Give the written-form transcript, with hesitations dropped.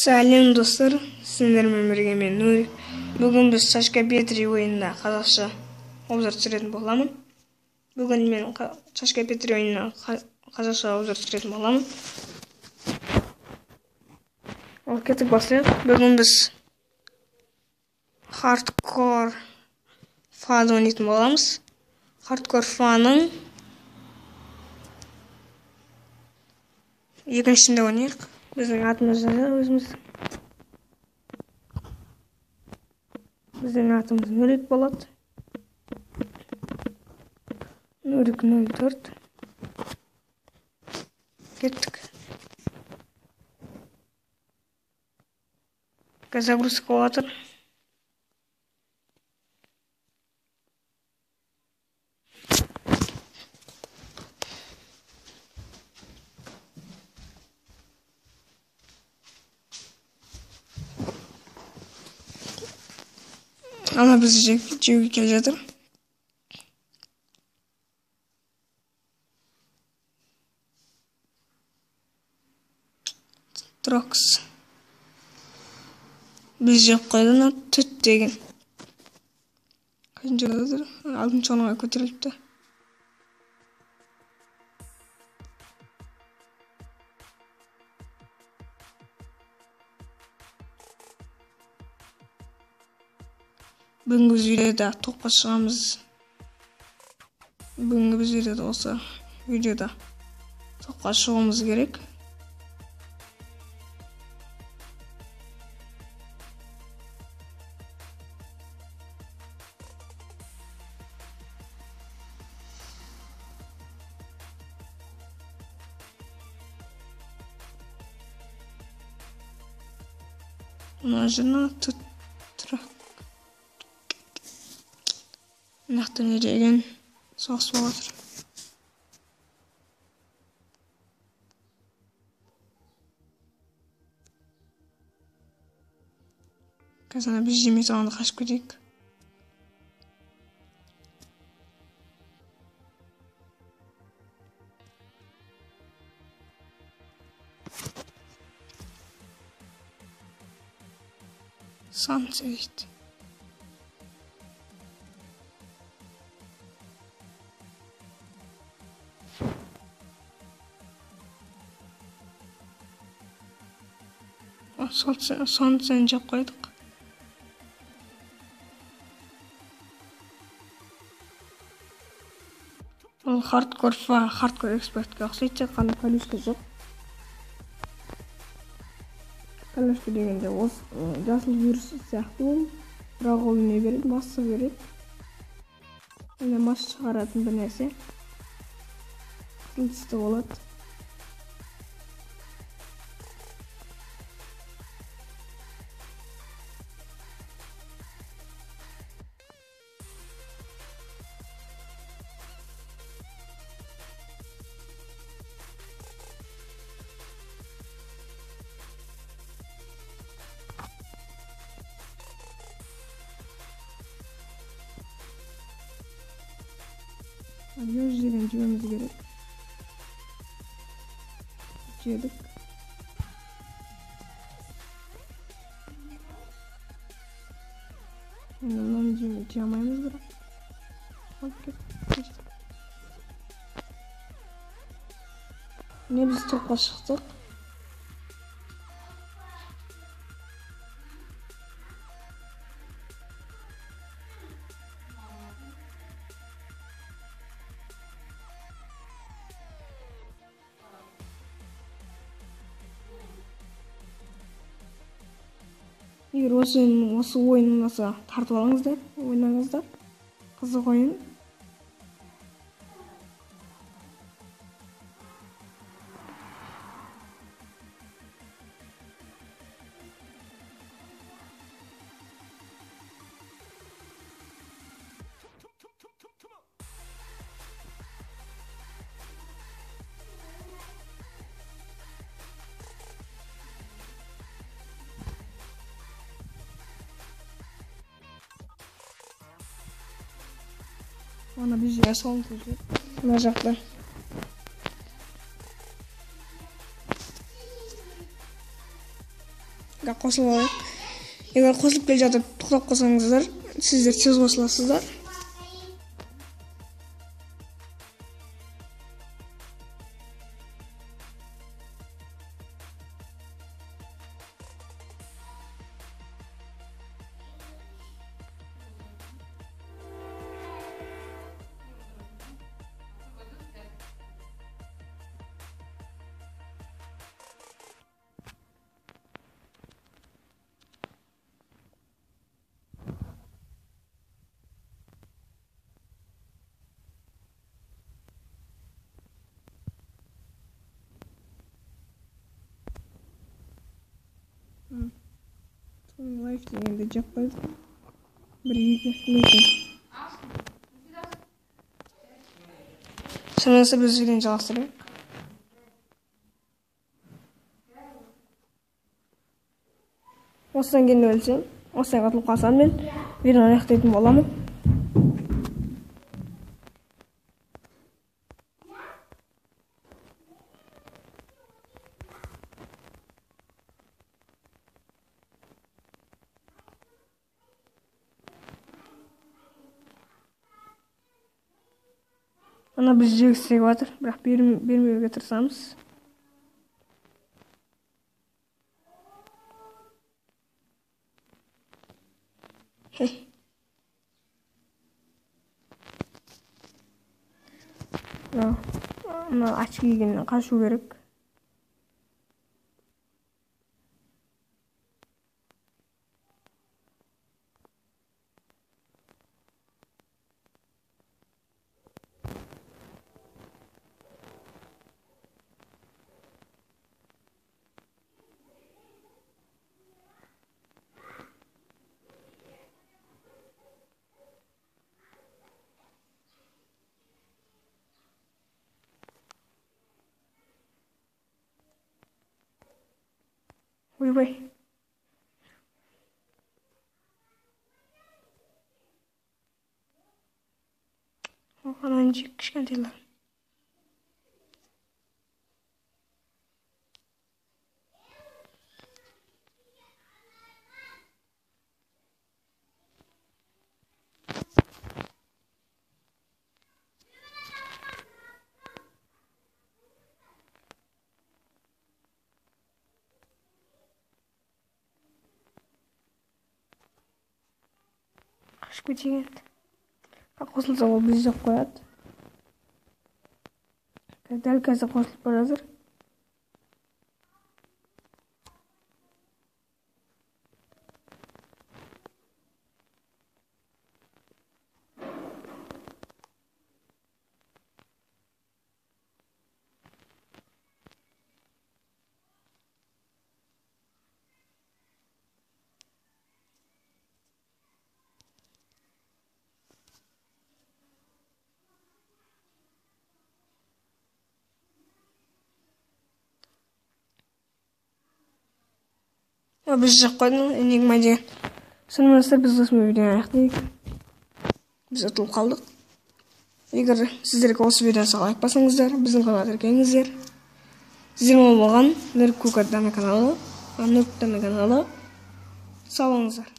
Сәлем достар, сіздермен бірге мен Нурик. Бүгін біз Сашка Петри ойынына қазақша обзор түсіретін боламын. Бүгін мен Сашка Петри ойынына қазақша обзор түсіретін боламын. Ал кеттік, бастайық. Бүгін біз Хардкор Фа-ды ойнайтын боламыз. Хардкор Фа-ның екіншісінде ойнайық. Біздің атымыз жазады өзіміз. Біздің атымыз Нурик болады. Нурик 04. Кеттік. Загрузка болады. Ана бізді жеуге келе жатыр. Трокс. Біз жеп қойды ана түт деген. Қайсыншы орында тұр? 6-шы орынға көтеріліпті. Бүгінгі біз видеода топқа шығамыз. Бүгінгі біз видеода осы видеода топқа шығуымыз керек. Мына жына тұт тұрақ. Нақты не деген соғыс болып жатыр. Қазір ана біз жемей салғанда қашып кетейік. Санкция дейді. Солнцені жеп қойдық. Ол хардкор фа, хардкор экспертке ұқсайды, тек қана колючка жоқ. Колючка дегенде осы жасыл вирус сияқты ол, бірақ ол не береді? Масса береді. Және масса шығаратын бір нәрсе. Қызыл түсті болады. Өз жерден жеуіміз керек. Жедік. Енді мынаны жей алмаймыз бірақ. Алып кеттік. Міне біз топқа шықтық. Егер осы ойын ұнаса тартып алыңыздар, ойнаңыздар. Қызық ойын. Ана біз жия салынып жүр. Мына жақта. Қосылып алайық. Егер қосылып келе жатып тоқтап қалсаңыздар, сіздер тез қосыласыздар. Лайф дегенді жеп қойдық. 1-2 минут. Сонысы біз видеоны жалғастырайық. Осыдан кейін өлсем, осыдан ұтылып қалсам мен видеоны аяқтайтын боламын. Ана біз жегісі келіп жатыр, бірақ бермеуге тырысамыз. Мына очки кигеннен қашу керек. Ойбай. Оған жек кішкентайлар. Қашып кетейік енді. Қосылса ол бізді жеп қояды. Дәл қазір қосылып бара жатыр. Біз жеп қойдық Энигма деген. Сонымен достар, біз осымен видеоны аяқтайық. Біз ұтылып қалдық. Егер сіздерге осы видео ұнаса, лайк басыңыздар, біздің каналға тіркеліңіздер. Сіздермен болған Нұркөк Дана каналы, Нұркөк Дана каналы. Сау болыңыздар.